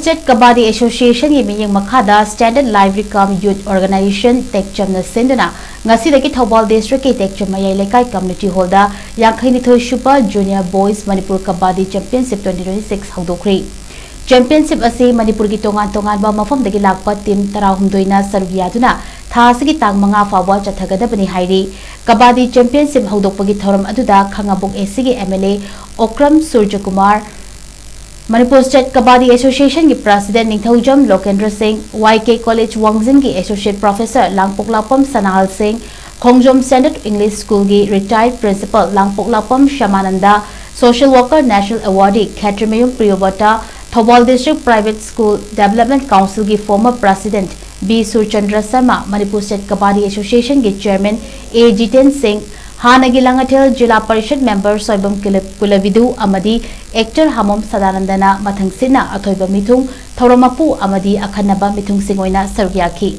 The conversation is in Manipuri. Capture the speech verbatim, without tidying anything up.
State Kabaddi Association ꯒꯤ ꯃꯤꯠꯌꯦꯡ ꯃꯈꯥꯗ Standard Library cum Youth Organization ꯇꯦꯛꯆꯝꯅ ꯁꯤꯟꯗꯨꯅ ꯉꯁꯤꯗꯒꯤ ꯊꯧꯕꯥꯜ District ꯀꯤ ꯇꯦꯛꯆꯝ ꯃꯌꯥꯏ ꯂꯩꯀꯥꯏ Community Hall ꯗ ꯌꯥꯡꯈꯩ ꯅꯤꯊꯣꯏ ꯁꯨꯕ Junior Boys Manipur Kabaddi Championship twenty twenty-six ꯍꯧꯗꯣꯛꯈ꯭ꯔꯤ꯫ Championship ꯑꯁꯤ ꯃꯅꯤꯄꯨꯔꯒꯤ ꯇꯣꯉꯥꯟ ꯇꯣꯉꯥꯟꯕ ꯃꯐꯝꯗꯒꯤ ꯂꯥꯛꯄ team ꯇꯔꯥꯍꯨꯝꯗꯣꯏꯅ ꯁꯔꯨꯛ ꯌꯥꯗꯨꯅ ꯊꯥ ꯑꯁꯤꯒꯤ ꯇꯥꯡ ꯃꯉꯥ ꯐꯥꯎꯕ ꯆꯠꯊꯒꯗꯕꯅꯤ ꯍꯥꯏꯔꯤ꯫ Kabaddi Championship ꯍꯧꯗꯣꯛꯄꯒꯤ ꯊꯧꯔꯝ ꯑꯗꯨꯗ ꯈꯥꯉꯕꯣꯛ AC ꯒꯤ MLA Okram ꯁꯨꯔꯖꯀꯨꯃꯥꯔ, Manipur State Kabaddi Association ꯒꯤ President ꯅꯤꯡꯊꯧꯖꯝ ꯂꯣꯀꯦꯟꯗ꯭ꯔ ꯁꯤꯡ, YK College ꯋꯥꯡꯖꯤꯡꯒꯤ Associate Professor ꯂꯥꯡꯄꯣꯛꯂꯥꯛꯄꯝ ꯁꯅꯥꯍꯜ ꯁꯤꯡ, ꯈꯣꯡꯖꯣꯝ Standard English School ꯒꯤ retired Principal ꯂꯥꯡꯄꯣꯛꯂꯥꯛꯄꯝ ꯁ꯭ꯌꯥꯃꯥꯅꯟꯗ, Social Worker National Awardee ꯈꯦꯇ꯭ꯔꯤꯃꯌꯨꯝ ꯄ꯭ꯔꯤꯌꯣꯕꯇ, Thoubal District Private School Development Council ꯒꯤ former President B Surchandra Sharma, Manipur State Kabaddi Association ꯒꯤ Chairman A ꯖꯤꯇꯦꯟ ꯁꯤꯡ, ꯍꯥꯟꯅꯒꯤ ꯂꯥꯡꯉꯊꯦꯜ ꯖꯤꯂꯥ ꯄꯔꯤꯁꯗ member ꯁꯣꯏꯕꯝ ꯀꯨꯂ-, ꯀꯨꯂꯕꯤꯗꯨ ꯑꯃꯗꯤ actor ꯍꯥꯃꯣꯝ ꯁꯗꯥꯅꯟꯗꯅ ꯃꯊꯪꯁꯤꯠꯅ ꯑꯊꯣꯏꯕ ꯃꯤꯊꯨꯡ, ꯊꯧꯔꯝ ꯃꯄꯨ ꯑꯃꯗꯤ ꯑꯈꯟꯅꯕ ꯃꯤꯊꯨꯡꯁꯤꯡ ꯑꯣꯏꯅ ꯁꯔꯨꯛ ꯌꯥꯈꯤ꯫